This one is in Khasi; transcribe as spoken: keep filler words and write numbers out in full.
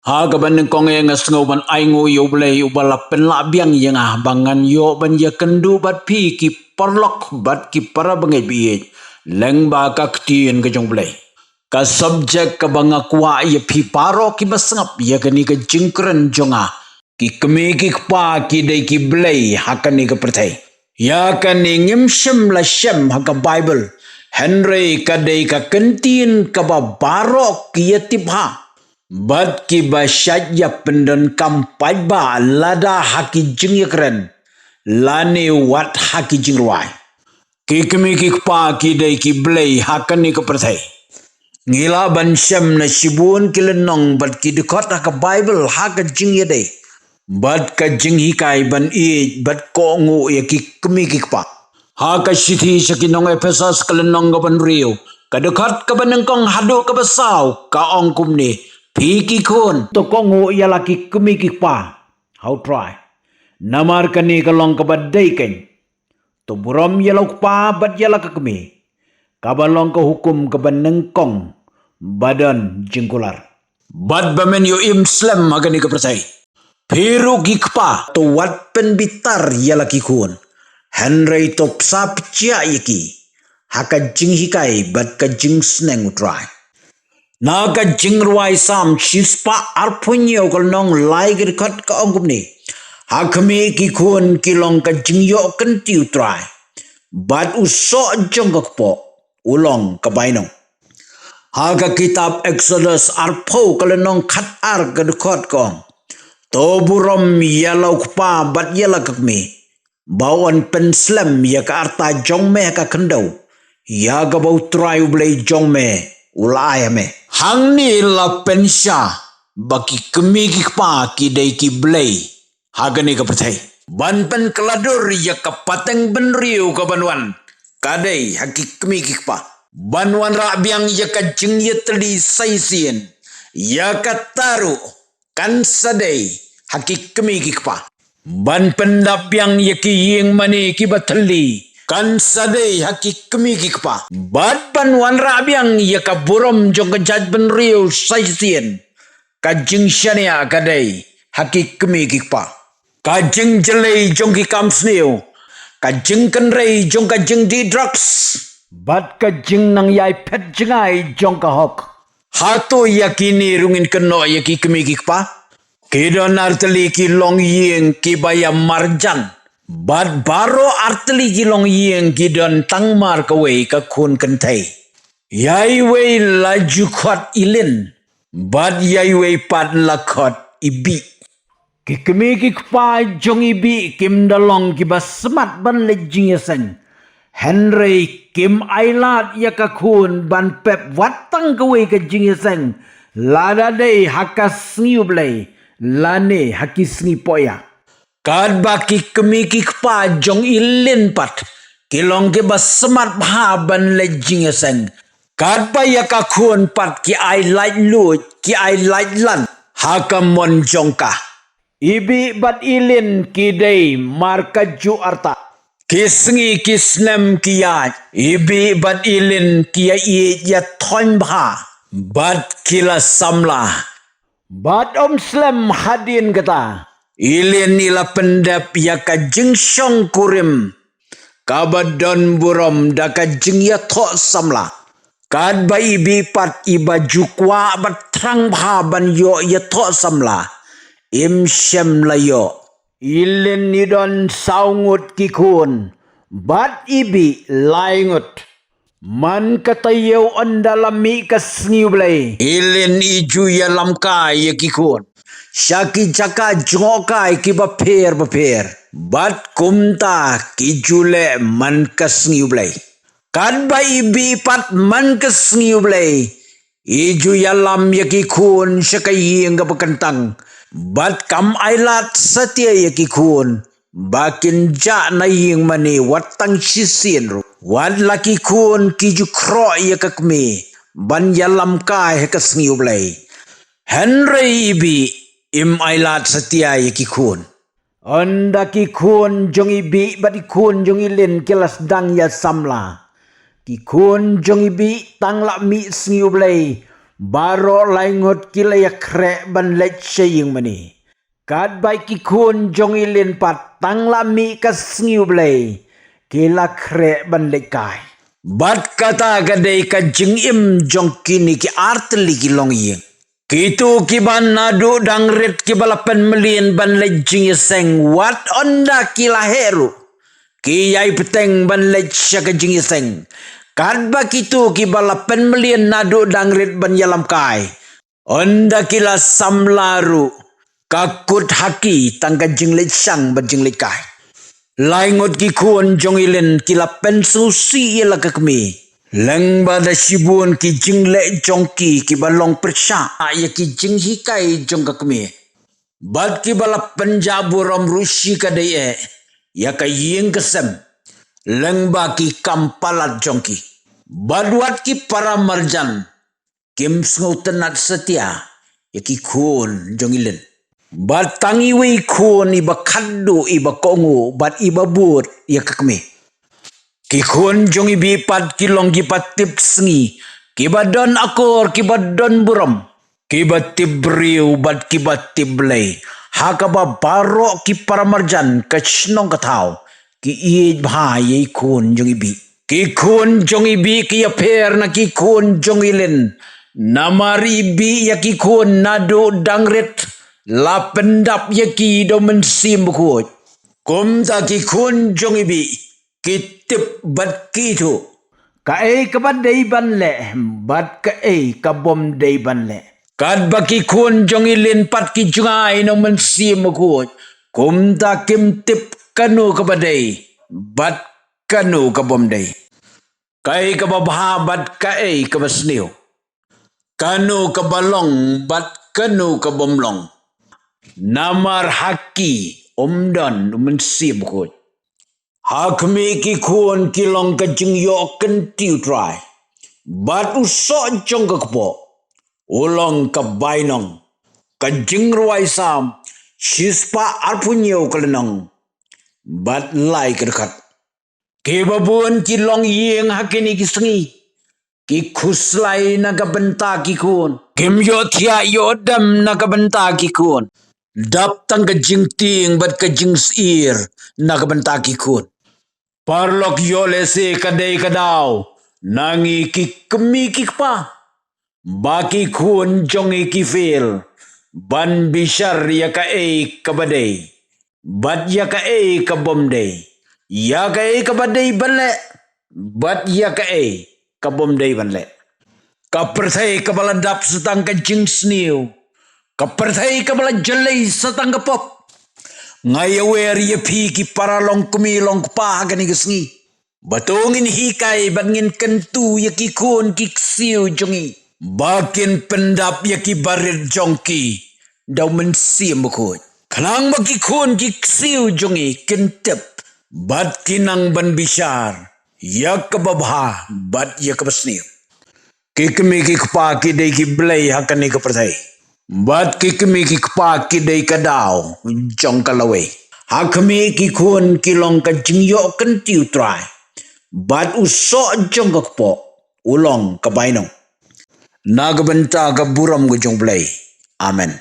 Ha kaba nyngkong ïa nga sngew ban ainguh ïa U Blei uba la pynlah biang ïa nga ba ngan ïoh ban ïakynduh bad phi ki paralok bad ki para bangeit ba ïeit lyngba ka ktien ka jong U Blei. Ka subject kaba nga kwah ïa phi baroh kiba sngap ïa kane ka jingkren jong nga. Ki kmie ki kpa ki dei ki blei ha kane ka pyrthei. Ïa kane ngim shym la shem ha ka Baibl. Hynrei ka dei ka kyntien kaba baroh ki ïa tip ha. Bad kiba shait ïa pyndonkam paidbah lada ha ki jingïakren lane wat ha ki jingrwai. Ki kmie ki kpa ki dei ki blei ha kane ka pyrthei. Ngi lah ban shem na shibun ki lynnong bad ki dkhot ha ka Baibl ha ka jingïadei bad ka jinghikai ban ïeit bad kohnguh ïa ki kmie ki kpa. Ha ka shithi sha ki nong Ephesos ka lynnong kaba hynriew, ka dkhot kaba nyngkong haduh kaba saw ka ong kumne, phi ki khun, to kohnguh ïa la ki kmie ki kpa ha U Trai. Namar kane ka long kaba dei keiñ. To burom ïa la u kpa bad ïa la ka kmie, kaba long ka hukum kaba nyngkong ba don jingkular. Bad ba men ïoh im slem ha kane ka pyrthei. Phi ruh ki kpa, to wat pynbitar ïa la ki khun, hynrei to psa pyrshah ïa ki ha ka jinghikai bad ka jingsneng U Trai. Na ka jingrwai Salm shispah arphew hynñiew ka lynnong lai ka dkhot ka ong kumne, ha khmih ki khun ki long ka jingïoh kynti U Trai, bad u soh jong ka kpoh u long ka bainong. Ha ka kitab Exodus arphew ka lynnong khatar ka dkhot ka ong, to burom ïa la u kpa bad ïa la ka kmie, ba un pynslem ïa ka arta jong me ha ka khyndew, ïa kaba U Trai U Blei jong me u la ai ha me. Hangne la pynshai ba ki kmie ki kpa ki dei ki blei ha kane ka pyrthei. Ban pynkylla dur ïa ka pateng bynriew kaban wan, ka dei ha ki kmie ki kpa. Ban wanrah biang ïa ka jingïatylli sa shisien, ïa kata ruh kan sa dei ha ki kmie ki kpa. Ban pyndap biang ïa ki ïing mane kiba thylli, kan sa dei ha ki kmie ki kpa. Bad ban wanrah biang ïa ka burom jong ka jaitbynriew sa shisien, ka jingshaniah ka dei ha ki kmie ki kpa. Ka jingjlei jong ki kam sniew, ka jingkynrei jong ka jingdih drugs, bad ka jingnang ïai phet jngai jong ka hok. Hato ïa kine ruh ngin kynnoh ïa ki kmie ki kpa? Ki don artylli ki longïing kiba ïa marjan, bad baroh artylli ki longïing ki don tang mar kawei ka khun kynthei. Ïa iwei la ju khot Ilin, bad ïa iwei pat la khot Ibih. Ki kmie ki kpa jong Ibih kim da long kiba smat ban leit jingïaseng, hynrei kim ailad ïa ka khun ban pep wat tang kawei ka jingïaseng, lada dei ha ka sngi U Blei lane ha ki sngi pohïa. Katba ki kmie ki kpa jong Ilin pat ki long kiba smat bha ban leit jingïaseng, katba ïa ka khun pat ki ai laitluid, ki ai laitlan ha ka mon jong ka. Ibih bad Ilin ki dei mar ka juh arta. Ki sngi ki snem ki ïaid, Ibih bad Ilin ki ïa ïeit ïa thoiñ bha, bad ki la samla. Bad ym slem hadien kata, Ilin i la pyndep ïa ka jingshongkurim kaba don burom da ka jingïathoh samla. Katba Ibih pat iba ju kwah bad thrang bha ban ïoh ïathoh samla, im shym la ïoh. Ilin i don saw ngut ki khun, bad Ibih lai ngut. Man ka taïew ynda la mih ka sngi U Blei, Ilin i ju ïalam kai ïa ki khun sha ki jaka jngohkai kiba pher bapher, bad kumta ki ju leh man ka sngi U Blei. Katba Ibih pat man ka sngi U Blei i ju ïalam ïa ki khun sha ka ïing kaba kyntang, bad kam ailad satia ïa ki khun ba kin jah na ïing mane wat tang shisien ruh. Wat la ki khun ki ju khroh ïa ka kmie ban ïalam kai ha ka sngi U Blei, hynrei Ibih im ailad satia ïa ki khun. Ynda ki khun jong Ibih bad ki khun jong Ilin ki la sdang ïa samla, ki khun jong Ibih tang la mih sngi U Blei Baroh lai ngut ki la ïakhreh ban leit sha ïing mane. Katba ki khun jong i Lin pat tang la mih ka sngi U Blei, ki la khreh ban leit kai. Bad kata ka dei ka jingim jong kine ki artylli ki longïing. Kito kiba naduh dang rit kiba la pynmlien ban leit jingïaseng, wat ynda ki la heh ruh, ki ïai bteng ban leit sha ka jingïaseng. Katba kito kiba la pynmlien naduh dang rit ban ïalam kai, ynda ki la samla ruh, ka kut ha ki tang ka jingleit shang bad jingleit kai. Lai ngut ki khun jong i Lin ki la pynsngewsih ïa la ka kmie. Lyngba da shibun ki jingleh jong ki kiba long pyrshah ïa ki jinghikai jong ka kmie. Bad kiba la pynjah burom ruh shi ka dei eh ïa ka ïing ka sem, lyngba ki kam palat jong ki. Bad wat ki para marjan kim sngewtynnad satia ïa ki khun jong i Lin. Bad tang iwei i khun iba khatduh, iba kohnguh bad iba bud ïa ka kmie. Ki khun jong i Bih pat ki long kiba tip sngi, kiba don akor, kiba don burom, kiba tip briew bad kiba tip Blei. Ha kaba baroh ki para marjan ka shnong ka thaw ki ïeit bha ïa i khun jong i Bih. Ki khun jong i Bih ki ïapher na ki khun jong i Lin. Namar i Bih ïa ki khun naduh dang rit la pyndap ïa ki da U Mynsiem Bakhuid. Kumta ki khun jong i Bih ki tip bad ki ithuh kaei kaba dei ban leh bad kaei ka bym dei ban leh. Katba ki khun jong i Lin pat ki jngai na U Mynsiem Bakhuid, kumta kim tip kano kaba dei bad kano ka bym dei, kaei kaba bha bad kaei kaba sniew, kano kaba long bad kano ka bym long. Namar ha ki um don U Mynsiem Bakhuid. Ha khmih, ki khun ki long ka jingïoh kynti U Trai, bad u soh jong ka kpoh u long ka bainong. Ka Jingrwai Salm shispah arphew hynñiew, ka lynnong bad lai, ka dkhot. Kiba bun ki longïing ha kine ki sngi ki khuslai na ka bynta ki khun. Kim ïohthiah ïohdem na ka bynta ki khun. Dap tang ka jingtieng bad ka jingsyier na ka bynta ki khun. Paralok, ïoh lehse ka dei ka daw na ngi ki kmie ki kpa, ba ki khun jong ngi ki fail ban bishar ïa kaei kaba dei bad ïa kaei ka bym dei, ïa kaei kaba dei ban leh bad ïa kaei ka bym dei ban leh. Ka pyrthei kaba la dap sa tang ka jingsniew, ka pyrthei kaba la jlei sa tang ka pop. Nga ïawer ïa phi ki para longkmie longkpa ha kane ka sngi, ba to ngin hikai bad ngin kyntu ïa ki khun ki ksiew jong ngi ba kin pyndap ïa ki barit jong ki da U Mynsiem Bakhuid, khnang ba ki khun ki ksiew jong ngi kin tip bad kin nang ban bishar ïa kaba bha bad ïa kaba sniew. Ki kmie ki kpa ki dei ki blei ha kane ka pyrthei, bad ki kmie ki kpa ki dei ka daw jong ka lawei. Ha khmih, ki khun ki long ka jingïoh kynti U Trai, bad u soh jong ka kpoh u long ka bainong. Na ka bynta ka burom ka jong U Blei. Amen.